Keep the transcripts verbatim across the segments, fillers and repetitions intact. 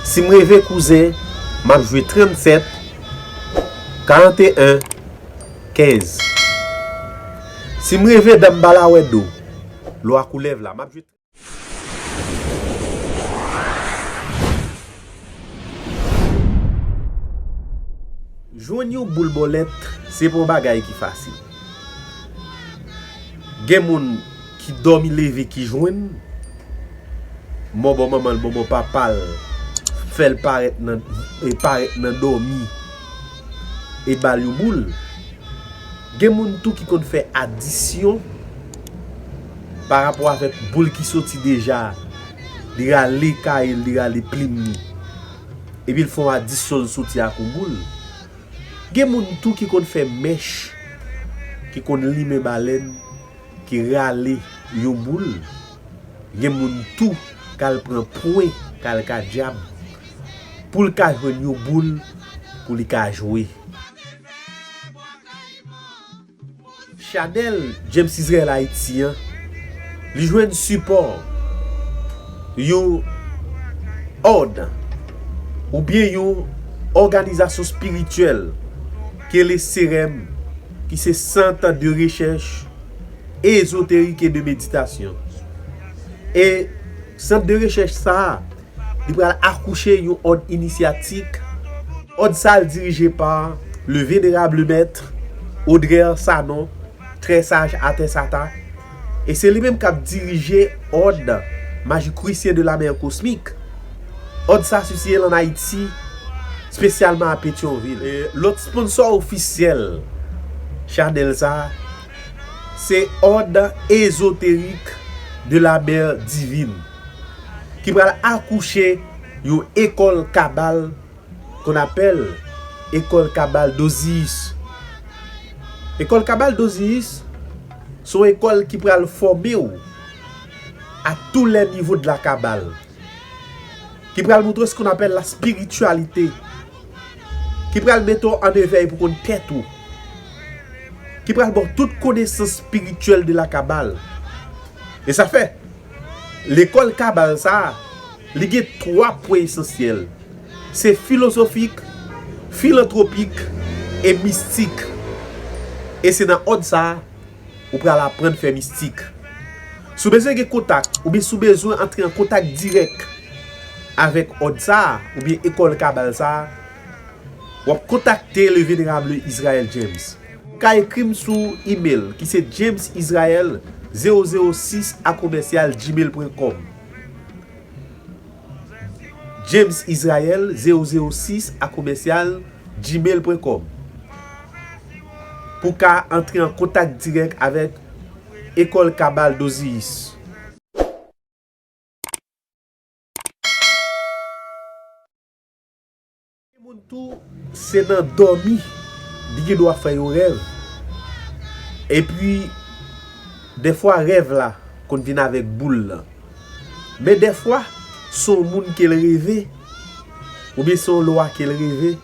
Si m reve kouzen, m ap jwe trannsèt, karanteyen, kenz. Si m reve dan m balawè do, lwa koulèv la, m ap jwe. Jwenn yon boul bòlèt, se pa yon bagay ki fasil. Gen moun ki dòmi leve ki jwenn, mò bò manman l, bò bò papa l, fè l parèt nan, e parèt nan dòmi, e ba l yon boul. Gen moun tou ki konn fè adisyon pa rapò avèk boul ki soti deja, li rale kaye l, li rale plim li. Epi l fè yon adisyon, l soti ak yon boul. Gen moun tou ki konn fè mèch, ki konn limen balèn, ki rale yon boul. Gen moun tou k al pran pwen, k al ka dyab, pou l ka jwenn yon boul, pou li ka jwe. Chanèl James Israel Haïti an, li jwenn sipò yon òd oubyen yon òganizasyon espirityèl ki rele serèm, ki se Sant de Rechèch Ezoterik e de Meditasyon. E sant de rechèch sa a, li pral akouche yon òd inisyatik. Òd sa a dirije pa le venerable maître Audrey Sanon, très sage Atè Sata. E se li menm k ap dirije òd Magicruisien de la mer cosmique. Òd sa sitiye l ann Ayiti, espesyalman a Petyonvil. E lòt sponsò ofisyèl chanèl sa, se òd ezoterik de la mer divine, ki pral akouche yon ekòl kabal qu'on appelle École Cabale d'Osiris. Ekòl kabal d'Osiris, se yon ekòl ki pral fòme w à tous les niveaux de la cabale, ki pral montre w ce qu'on appelle la spiritualité, ki pral mete w an evèy pou konn tèt ou, ki pral ba w tout konesans espirityèl de la kabal. E sa fè, lekòl kabal sa a, li gen twa pwen esansyèl. Se filozofik, filantwopik e mistik. E se nan òd sa a, ou pral aprann fè mistik. Si w bezwen gen kontak, oubyen si w bezwen antre an kontak dirèk avèk òd sa a, oubyen ekòl kabal sa a, w ap kontakte le venerable Israel James. Ou ka ekri m sou email ki se james israel zéro zéro six à commercial gmail point com. James Israel zéro zéro six à commercial gmail point com. Pou ka antre an kontak dirèk avèk Ekòl Kabal d'Osiris. Moun tou, se nan dòmi li gen dwa fè yon rèv. Epi, dèfwa rèv la konn vin avèk boul lan. Men dèfwa, se yon moun ke l reve, oubyen se yon lwa ke l reve,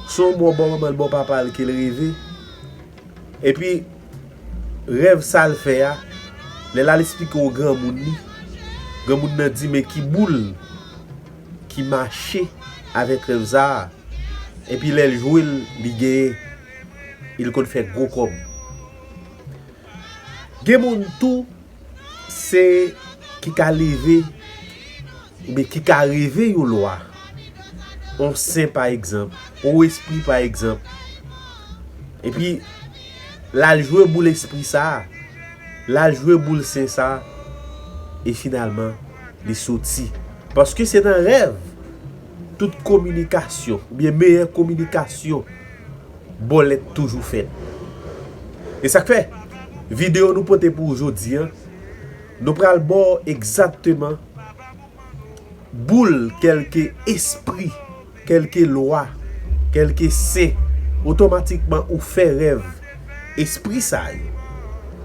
se yon bò bò manman l, bò papa l ke l reve. Epi, rèv sa l fè a, lè l al esplike yon granmoun li, granmoun nan di, men ki boul ki mache avèk rèv sa a. Epi lè l jwe l, li genyen, e l konn fè gwo kòb. Gen moun tou, se ki ka leve, oubyen ki ka reve yon lwa, yon sen pa egzanp, yon espri pa egzanp. Epi, l al jwe boul espri sa a, l al jwe boul sen sa a, e finalman, li soti. Paske se nan rèv, tout kominikasyon, oubyen meyè kominikasyon, bòlèt toujou fèt. E sa k fè, videyo nou pote pou ou jodi a, nou pral ba w egzakteman boul kèlke espri, kèlke lwa, kèlke sen, otomatikman ou fè rèv espri sa yo,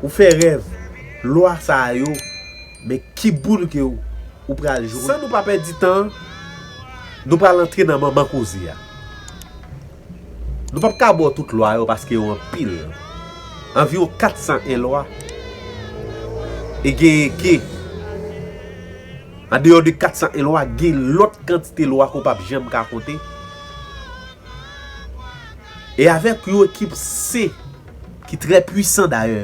ou fè rèv lwa sa yo, men ki boul ke w, ou pral jwenn. San nou pa pèdi tan, nou pral antre nan manman koze a. Nou p ap ka ba w tout lwa yo paske yo anpil. Anviwon kat san en lwa. E genyen ke Andeyò de kat san en lwa, gen lòt kantite lwa ke w p ap janm ka konte. E avèk yon ekip sen ki trè pwisan dayè.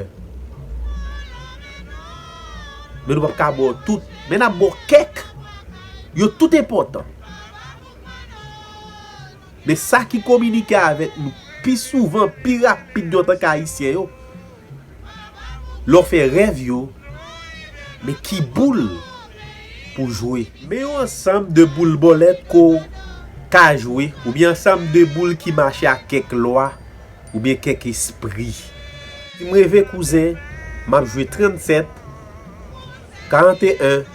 Men nou p ap ka ba w tout. Men n ap ba w kèk. Yo tout enpòtan. Men sa ki kominike avèk nou pi souvan, pi rapid yo antanke Ayisyen yo, lè w fè rèv yo, men ki boul pou jwe. Men yon ansanm de boul bòlèt ke w ka jwe, oubyen ansanm de boul ki mache ak kèk lwa, oubyen kèk espri. Si m reve kouzen, m ap jwe trannsèt, karanteyen,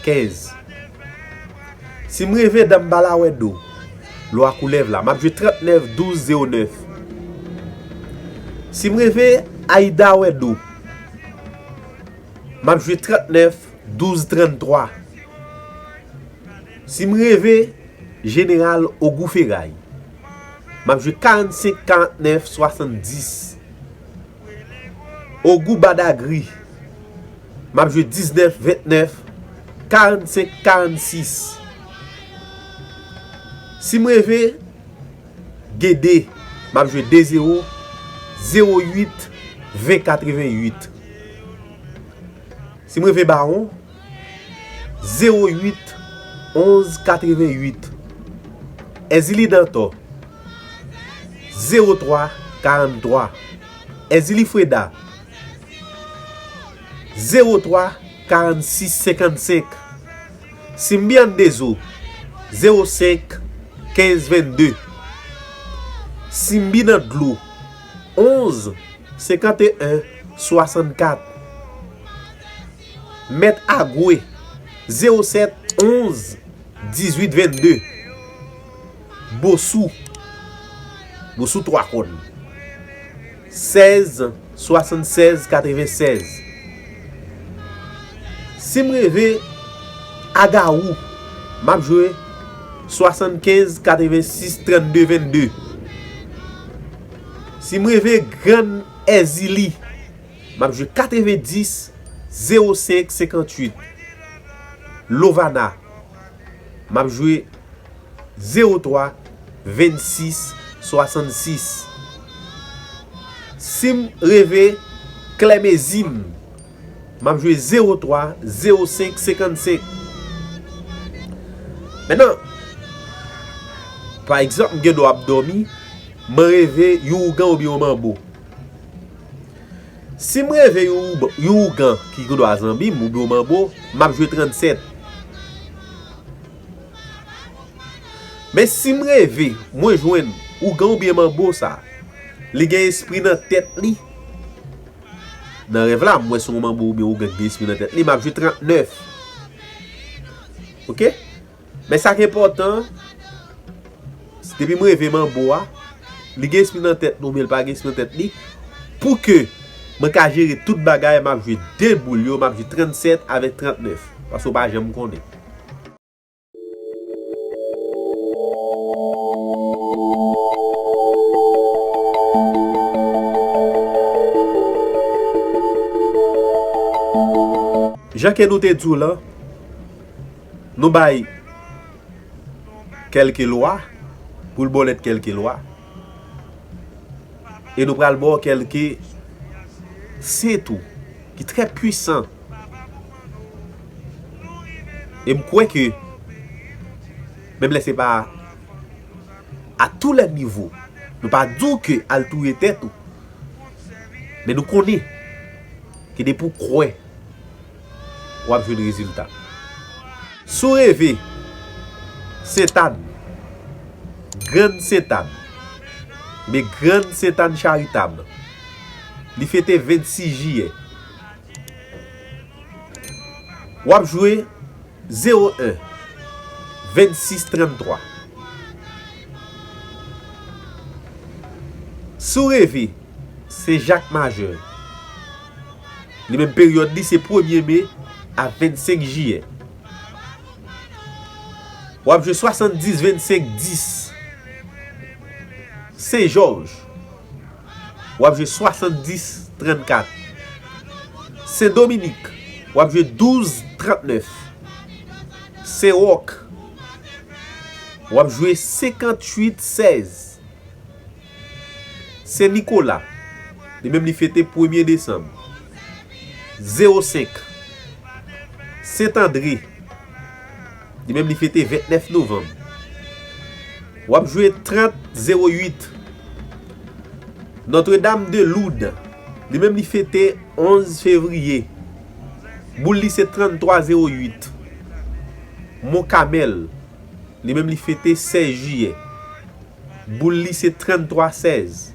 kenz. Si m reve danm balawèdo, lwa koulèv la, m ap jwe trannèf, douz, zewo nèf. Si m reve ayidawèdo, m ap jwe trannèf, douz, tranntwa. Si m reve jeneral ogou feray, m ap jwe karannsenk, karantnèf, swasanndis. Ogou badagri, m ap jwe diznèf, ventnèf, karannsenk, karannsis. Si m reve gede, m ap jwe de zewo, zewo uit, ven, katrevenn uit. Si m reve bawon, zewo uit, onz, katrevenn uit. Èzili dantò, zewo twa, karanntwa. Èzili freda, zewo twa, karannsis, senkannsenk. Simbi anndezo, zewo senk, kenz, vennde. Simbi nan dlo, onz, senkanteyen, swasannkat. Mèt Agwe, zewo sèt, onz, dizuit, vennde. Bosou, Bosou twa kòn, sèz, swasannsèz, katrevennsèz. Si m reve Agawou, m ap jwe swasannkenz, katrevensis, trannde, vennde. Si m reve Grann Èzili, m ap jwe katrevendis, zewo senk, senkantuit. Lovana, m ap jwe zewo twa, vennsis, swasannsis. Si m reve Klèmezin, m ap jwe zewo twa, zewo senk, senkannsenk. Mentnan, pa egzanp, m gen dwa ap dòmi, m reve yon ougan oubyen yon manbo. Si m reve yon oub-, yon ougan ki gen dwa zanmi m oubyen yon manbo, m ap jwe trannsèt. Men si m reve, mwen jwenn ougan oubyen manbo sa, li gen espri nan tèt li. Nan rèv la, m wè se yon manbo oubyen ougan ki gen espri nan tèt li, m ap jwe trannèf. Oke? Men sa k enpòtan, depi m reve manbo a, li gen espri nan tèt li oubyen li pa gen espri nan tèt li, pou ke mwen ka jere tout bagay, m ap jwe de boul yo, m ap jwe trannsèt avèk trannèf, paske w pa janm konnen. Jan ke nou te di w lan, nou bay kèlke lwa, boul bòlèt kèlke lwa. E nou pral ba w kèlke sen tou, ki trè pwisan. E m kwè ke, menm lè se pa a tou lè nivo, nou pa di w ke al touye tèt ou. Men nou konnen ke depi w kwè, w ap jwenn rezilta. Si w reve Sentàn, Grann Sentàn, men Grann Sentàn Charitab, li fete vennsis jiyè. W ap jwe zewo en, vennsis, tranntwa. Si w reve Sen Jak Majè, li menm peryòd li se premye me a vennsenk jiyè. W ap jwe swasanndis, vennsenk, dis. Sen Jòj, w ap jwe swasanndis, trannkat. Sen Dominik, w ap jwe douz, trannèf. Sen Wòk, w ap jwe senkanntuit sèz. Sen Nikola, li menm li fete premye desanm, zewo senk. Sent Andre, li menm li fete ventnèf novanm. W ap jwe trant zewo uit. Notre Dame de Lourdes, li menm li fete onz fevriye. Boul li se tranntwa zewo uit. Mont Carmel, li menm li fete sèz jiyè. Boul li se tranntwa sèz.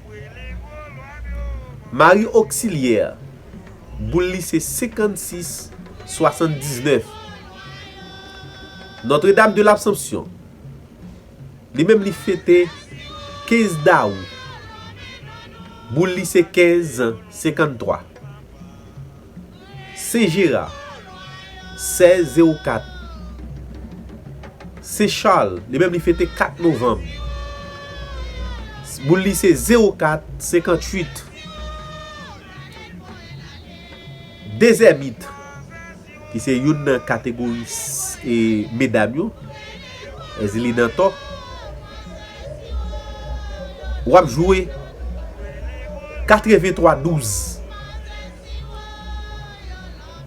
Mari Oksilyè, boul li se senkannsis swasanndiznèf. Notre Dame de l'Assomption, li menm li fete kenz dawou. Boul li se kenz senkanntrwa. Sen Jera, sèz zewo kat. Sen Chal, li menm li fete kat novanm. Boul li se zewo kat senkanntuit. Dezèmit, ki se youn nan kategori s-, e, medam yo, Èzili Dantò, w ap jwe katrevenntwa douz.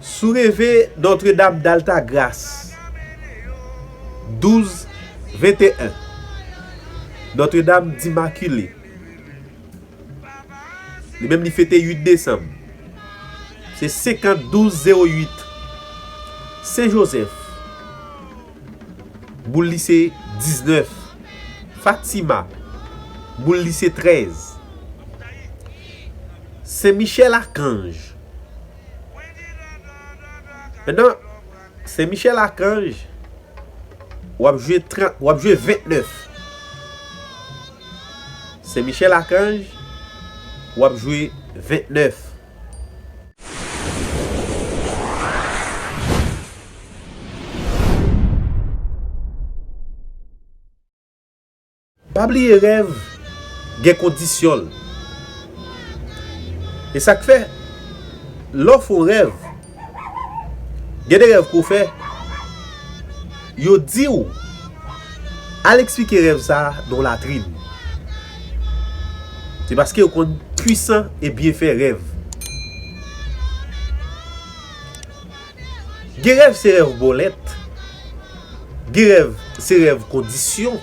Si w reve Notre Dame d'Altagrace, douz venteyen. Notre Dame d'Immaculée, li menm li fete uit desanm. Se senkant douz zewo uit. Sen Jozèf, boul li se diznèf. Fatima, boul li se trèz. Sen Michèl Akanj. Mentnan, Sen Michèl Akanj, w ap jwe trant, w ap jwe ventnèf. Sen Michèl Akanj, w ap jwe ventnèf. Pa bliye rèv gen kondisyon l. E sa k fè, lè w fè yon rèv, gen de rèv ke w fè, yo di w, al eksplike rèv sa a nan yon latrin. Se paske yo konn pwisan e byen fè rèv. Gen rèv se rèv bòlèt. Gen rèv se rèv kondisyon.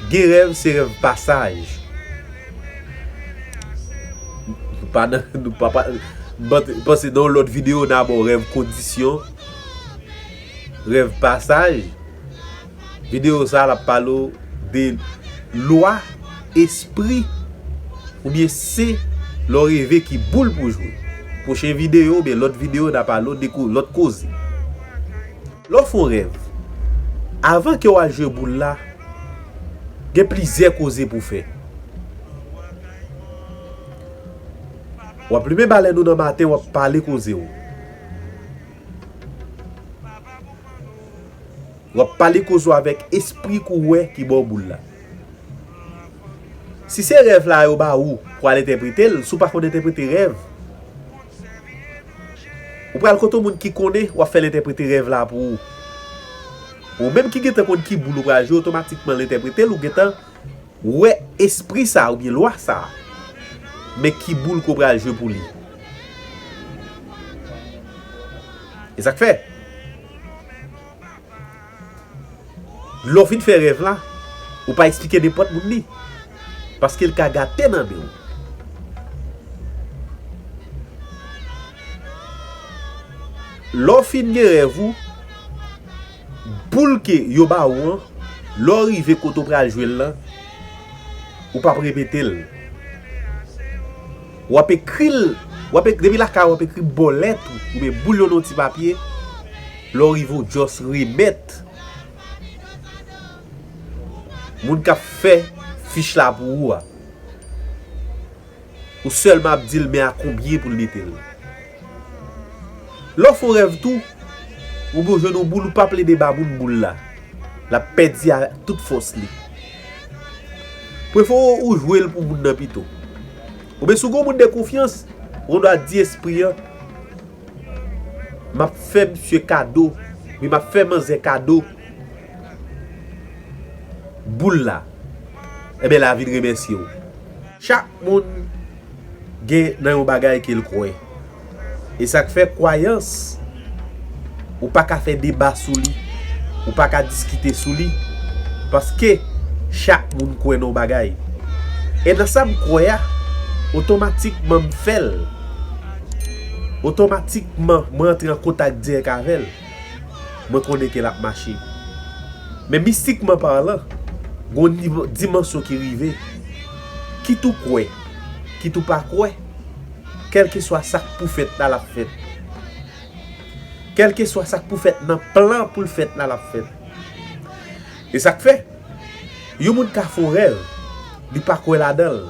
Gen rèv se rèv pasaj. Nou pa nan, nou pa, pa, m panse nan yon lòt videyo, n a ba w rèv kondisyon, rèv pasaj. Videyo sa a, l ap pale w de lwa, espri, oubyen sen, lè w reve ki boul pou w jwe. Pwochen videyo oubyen lòt videyo, n a pale w de ko-, lòt koze. Lè w fè yon rèv, avan ke w al jwe boul la, gen plizyè koze pou w fè. W ap limen balèn ou nan maten, w ap pale koze w. W ap pale koze w avèk espri ke w wè ki ba w boul la. Si se rèv la yo ba ou pou al entèprete l, si w pa konn entèprete rèv, ou pral kote yon moun ki konnen, w ap fè l entèprete rèv la pou ou. Ou menm ki gentan konn ki boul ou pral jwe, otomatikman l entèprete l, ou gentan wè espri sa a oubyen lwa sa a. Men ki boul ke w pral jwe pou li. E sa k fè, lè w fin fè rèv la, ou pa eksplike nenpòt moun li. Paske l ka gate nan men w. Lè w fin gen rèv ou, boul ke yo ba ou an, lè w rive kote w pral jwe l lan, ou p ap repete l. W ap ekri l, w ap ek-, depi lakay ou, w ap ekri bòlèt ou, oubyen boul yo nan yon ti papye. Lè w rive, w just remèt moun k ap fè fich la pou ou a. Ou sèlman ap di l men a konbyen pou l mete l. Lè w fè yon rèv tou, ou jwenn yon boul, ou pa plede ba moun boul la. L ap pèdi a tout fòs li. Prefere ou jwe l pou moun nan pito. Oubyen si w gen yon moun de konfyans, ou dwa di espri an, m ap fè misye kado Wi, m ap fè manzè kado boul la. Enben, lavi l remèsye w. Chak moun gen nan yon bagay ke l kwè. E sa k fè kwayans, ou pa ka fè deba sou li, ou pa ka diskite sou li, paske chak moun kwè nan yon bagay. E nan sa m kwè a, otomatikman m fè l. Otomatikman, mwen antre an kontak dirèk avè l. Mwen konnen ke l ap mache. Men mistikman palan, gon nivo, dimansyon ki rive. Kit ou kwè, kit ou pa kwè, kèlkeswa sa k pou fèt la, l ap fèt. Kèlkeswa sa k pou fèt nan plan pou l fèt la, l ap fèt. E sa k fè, yon moun ka fè yon rèv, li pa kwè ladan l.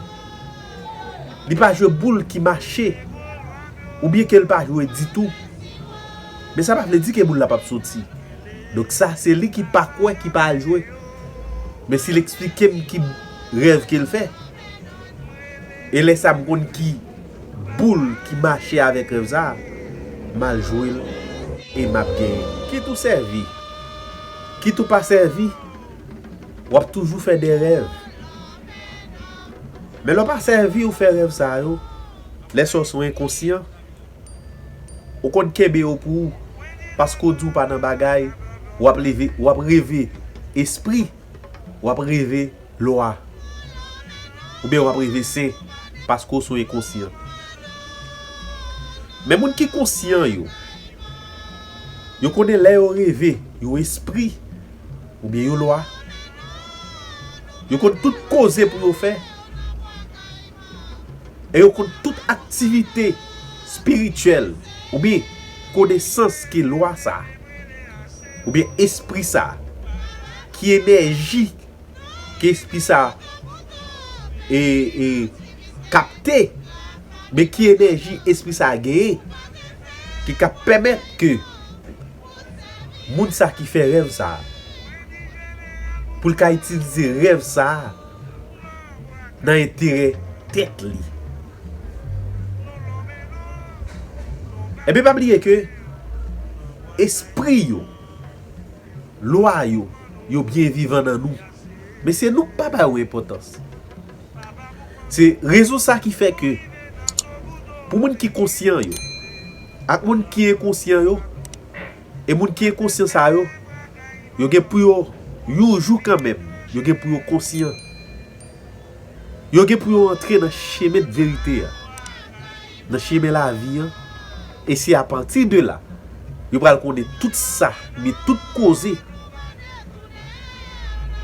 Li pa jwe boul ki mache, oubyen ke l pa jwe ditou. Men sa pa vle di ke boul la p ap soti. Donk sa, se li ki pa kwè, ki pa al jwe. Men si l eksplike m ki rèv ke l fè, e lè sa m konn ki boul ki mache avèk rèv sa, m al jwe l e m ap genyen. Kit ou sèvi, kit ou pa sèvi, w ap toujou fè de rèv. Men lè w pa sèvi, ou fè rèv sa yo, lè sa w se yon enkonsyan, ou konn kenbe yo pou ou, paske w di w pa nan bagay, w ap leve, w ap reve espri, w ap reve lwa, oubyen w ap reve sen, paske w se yon enkonsyan. Men moun ki konsyan yo, yo konnen lè yo reve yon espri, oubyen yon lwa, yo konn tout koze pou yo fè, e yo konn tout aktivite espirityèl, oubyen konesans ke lwa sa, oubyen espri sa, ki enèji ke espri sa e, e kapte, men ki enèji espri sa genyen, ki ka pèmèt ke moun sa ki fè rèv sa, pou l ka itilize rèv sa nan enterè tèt li. Epi pa bliye ke espri yo, lwa yo, yo byen vivan nan nou. Men se nou k pa ba yo enpòtans. Se rezon sa ki fè ke pou moun ki konsyan yo, ak moun ki enkonsyan yo, e moun ki enkonsyan sa yo, yo gen pou yo, yon jou kanmenm, yo gen pou yo konsyan. Yo gen pou yo antre nan chemen verite a, nan chemen lavi an, e se apati de la, yo pral konnen tout sa, men tout koze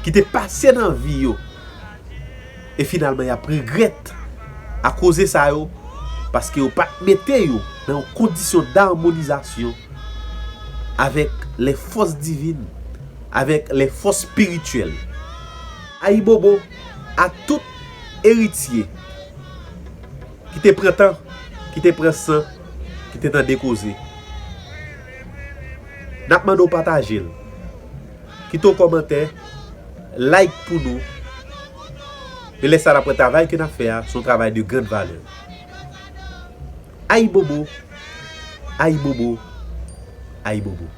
ki te pase nan vi yo, e finalman y ap regrèt akoz sa yo, paske yo pa t mete yo nan yon kondisyon d'amonizasyon avèk les forces divines, avèk les forces spirituelles. Ayibobo a tout eritye ki te pran tan, ki te pran san, ki te tande koze. N ap mande w pataje l. Kite yon kòmantè, like pou nou. E lè sa n ap wè travay ke n ap fè a, se yon travay de grande valeur. Ayibobo, ayibobo, ayibobo.